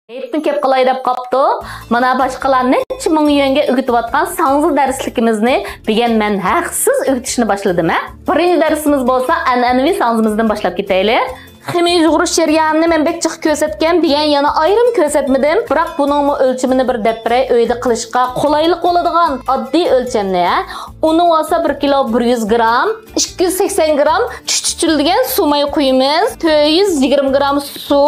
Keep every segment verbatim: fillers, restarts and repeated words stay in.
ھېيتمۇ كەپ قالاي دەپ قاپتۇ. مانا باشقىلار نەچچە مىڭ يۈەنگە ئۆگىتىۋاتقان ساڭزا دەرسلىكىمىزنى بۈگۈن مەن ھەقسىز ئۆگىتىشنى باشلىدىم، ھە. بىرىنچى دەرسىمىز بولسا ئەنئەنىۋى ساڭزىمىزدىن باشلاپ كېتەيلى. خېمىر يۇغۇرۇش جەريانىنى مەن بەك جىق كۆرسەتكەن، بۈگۈن يەنە ئايرىم كۆرسەتمىدىم. بىراق بۇنىڭمۇ ئۆلچىمىنى بىر دەپ بېرەي، ئۆيدە قىلىشقا قولايلىق بولىدىغان ئاددىي ئۆلچەمنى، ھە. ئۇنى بولسا بىر كىلو بىر يۈز گرام، ئىككى يۈز سەكسەن گرام چۈچۈچۈلدىگەن سۇ ماي قۇيىمىز، تۆت يۈز يىگىرمە گرام سۇ،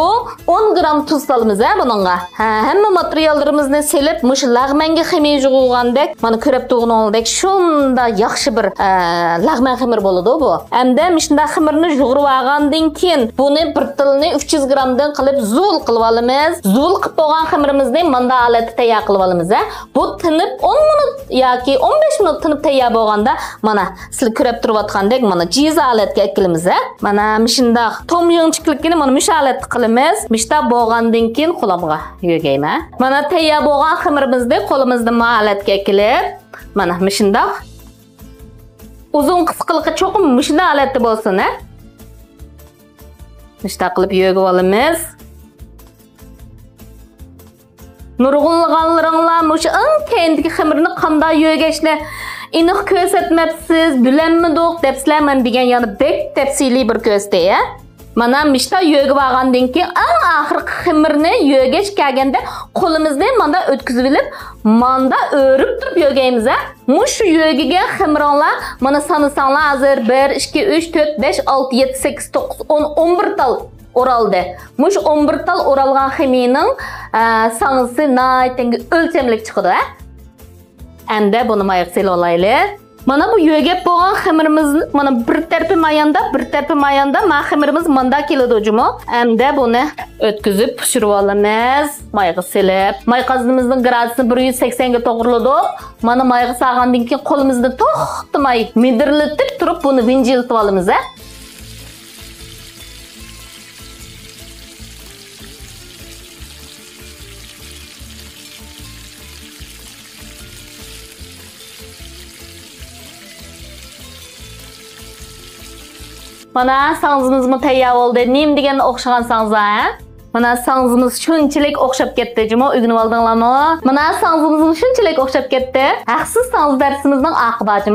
ئون گرام تۇز سالىمىز، ھە، بۇنىڭغا. ھە، ھەممە ماتېرىياللىرىمىزنى سېلىپ، مۇشۇ لەغمەنگە خېمىر يۇغۇرغاندەك، مانا كۆرۈپ تۇرغىنىڭدەك شۇنداق ياخشى بىر، ئە، لەغمەن خېمىر بولىدۇ بۇ. ھەمدە مۇشۇنداق خېمىرنى يۇغۇرۇۋالغاندىن كېيىن، بۇنى بىر تىلنى ئۈچ يۈز گرامدىن قىلىپ زۇۋۇل قىلىۋالىمىز. زۇۋۇل قىلىپ بولغان خېمىرىمىزنى ماندا ھالەتتە تەييار قىلىۋالىمىز، ھە. بۇ تىنىپ ئون مىنۇت ياكى ئون بەش مىنۇت تىنىپ تەييار بولغاندا، مانا، سىلەر كۆرۈپ تۇرۇۋاتقاندەك، مانا، جىز ھالەتكە ئەكېلىمىز، ھە. مانا مۇشۇنداق توم يىڭچىكلىكىنى مانا مۇشۇ ھالەتتە قىلىمىز. مۇشۇنداق بولغاندىن كېيىن قولۇمغا يۆگەيمەن. مانا تەييار بولغان خېمىرىمىزنى قولىمىزنى ما ھالەتكە ئەكېلىپ، مانا مۇشۇنداق ئۇزۇن قىسقىلىقى چوقۇم مۇشۇنداق ھالەتتە بولسۇن، ھە. مۇشۇنداق قىلىپ يۆگىۋالىمىز. نۇرغۇنلىغانلىرىڭلار مۇشۇ ئەڭ كەينىدىكى خېمىرنى قانداق يۆگەشنى ئېنىق كۆرسەتمەپسىز، بىلەلمىدۇق دەپسىلەر. مەن بۈگۈن يەنە بەك تەپسىلىي بىر كۆرسىتەي، ھە. مانا مۇشتا يۆگىۋالغاندىن كېيىن ئەڭ ئاخىرقى خېمىرنى يۆگەش كەلگەندە قولىمىزنى ماندا ئۆتكۈزۈۋېلىپ، ماندا ئۆرۈپ تۇرۇپ يۆگەيمىز، ھە. مۇشۇ يۆگىگەن خېمىرىڭلار، مانا سانىساڭلار ھازىر بىر، ئىككى، ئۈچ، تۆت، بەش، ئالتە، يەتتە، سەككىز، توققۇز، ئون، ئون بىر تال ئورالدى. مۇشۇ ئون بىر تال ئورالغان خېمىرنىڭ، ئە، ساڭزىسى ناھايىتى ئۆلچەملىك چىقىدۇ، ھە. ئەمدى بۇنى مايغا سېلىۋالايلى. مانا بۇ يۆگەپ بولغان خېمىرىمىز، مانا بىر تەرىپى ماياندا، بىر تەرىپى ماياندا، ما خېمىرىمىز ماندا كېلىدۇ جۇمۇ. ئەمدى بۇنى ئۆتكۈزۈپ پىشۇرۇۋالىمىز. مايغا سېلىپ، ماي قازىنىمىزنىڭ گرادۇسىنى بىر يۈز سەكسەنگە توغرىلىدۇق. مانا مايغا سالغاندىن كېيىن قولىمىزنى توختىماي مىدىرلىتىپ تۇرۇپ بۇنى ۋىنجىلىتىۋالىمىز، ھە. مانا ساڭزىمىزمۇ تەييار بولدى. نېمە دېگەنگە ئوخشىغان ساڭزا، ھە؟ مانا ساڭزىمىز شۇنچىلىك ئوخشاپ كەتتى جۇمۇ، ئۆگىنىۋالدىڭلارمۇ؟ مانا ساڭزىمىزمۇ شۇنچىلىك ئوخشاپ كەتتى. ھەقسىز ساڭزا دەرسىمىزنىڭ ئاقىبىتى.